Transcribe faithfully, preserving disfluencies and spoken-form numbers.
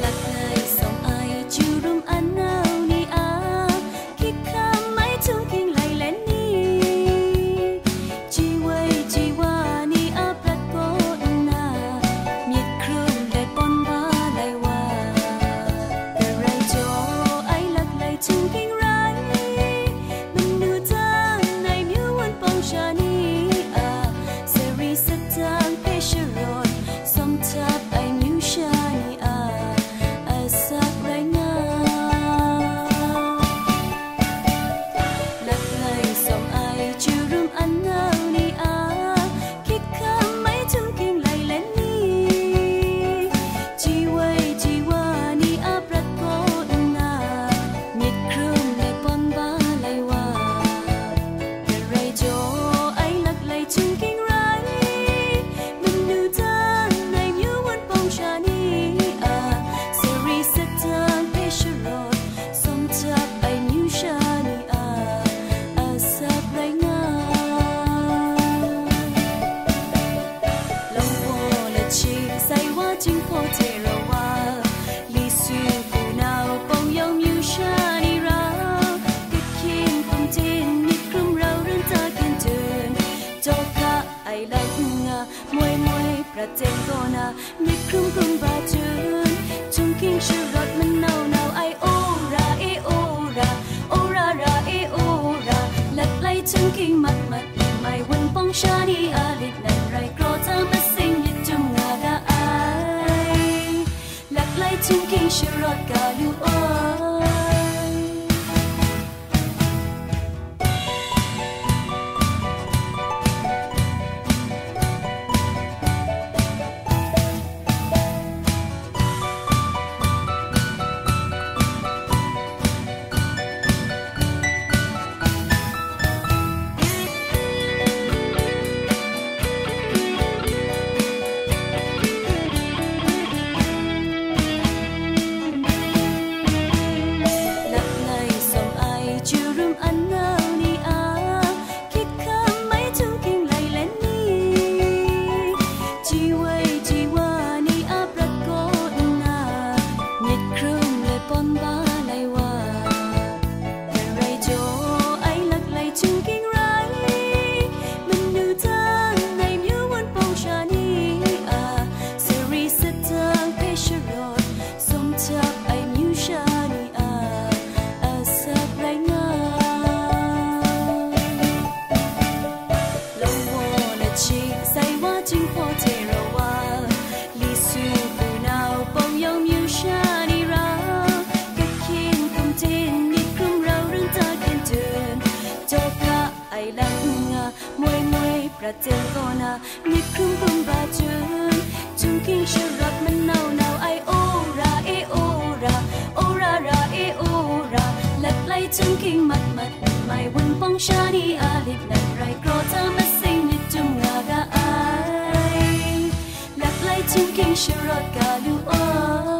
Langai sawm ai chyu rum anau ni a, hkyit hkam ai htunghking lailen ni, ji woi ji wa ni a prat kaw nna, myit hkrum let pawn ba lai wa, karai jaw ai laklai htunghking rai, manu dan ai myu wunpawng sha ni a, sari satang hpe sharawt, sawm htap ai myu sha ni a, asak rai nga. Langai sawm ai chyu rum anau ni a, hkyit hkam ai htunghking lailen ni, ji woi ji wa ni a prat kaw nna, myit hkrum let pawn ba lai wa, karai jaw ai laklai htunghking rai, manu dan ai myu wunpawng sha ni a, sari satang hpe sharawt, sawm htap ai myu sha ni a, asak rai nga. Lawng hpaw lachyi sai wa, jinghpaw hte rau wa, li su hpunau pawng yawng myu sha ni rau, kahkyin hkum htin myit hkrum rau run ta kyin dun, daw hka ai lai n nga, moi moi prat ten kaw na, myit hkrum hkrum ba jun, htunghking sharawt manau nau ai, o ra e, o ra, o ra ra e, o ra, laklai htunghking mat mat, mai wunpawng sha ni a lit nan rai, kraw ta masing myit dum nga ga ai, laklai htunghking sharawt ga lu ai. Langai sawm ai chyu rum anau ni a, hkyit hkam ai htunghking lailen ni, ji woi ji wa ni a prat kaw nna, myit hkrum let pawn ba lai wa, karai jaw ai laklai htunghking rai, manu dan ai myu wunpawng sha ni a, sari satang hpe sharawt, sawm htap ai myu sha ni a, asak rai nga. Lawng hpaw lachyi sai wa, jinghpaw hte rau wa, li su hpunau pawng yawng myu sha ni rau, kahkyin hkum htin myit hkrum rau run ta kyin dun, daw hka ai lai n nga, moi moi prat ten kaw na, myit hkrum hkrum ba jun, htunghking sharawt manau nau ai, o ra e, o ra, o ra ra e, o ra, laklai htunghking mat mat, mai wunpawng sha ni a lit nan rai, kraw ta masing myit dum nga ga ai, laklai htunghking sharawt ga lu ai.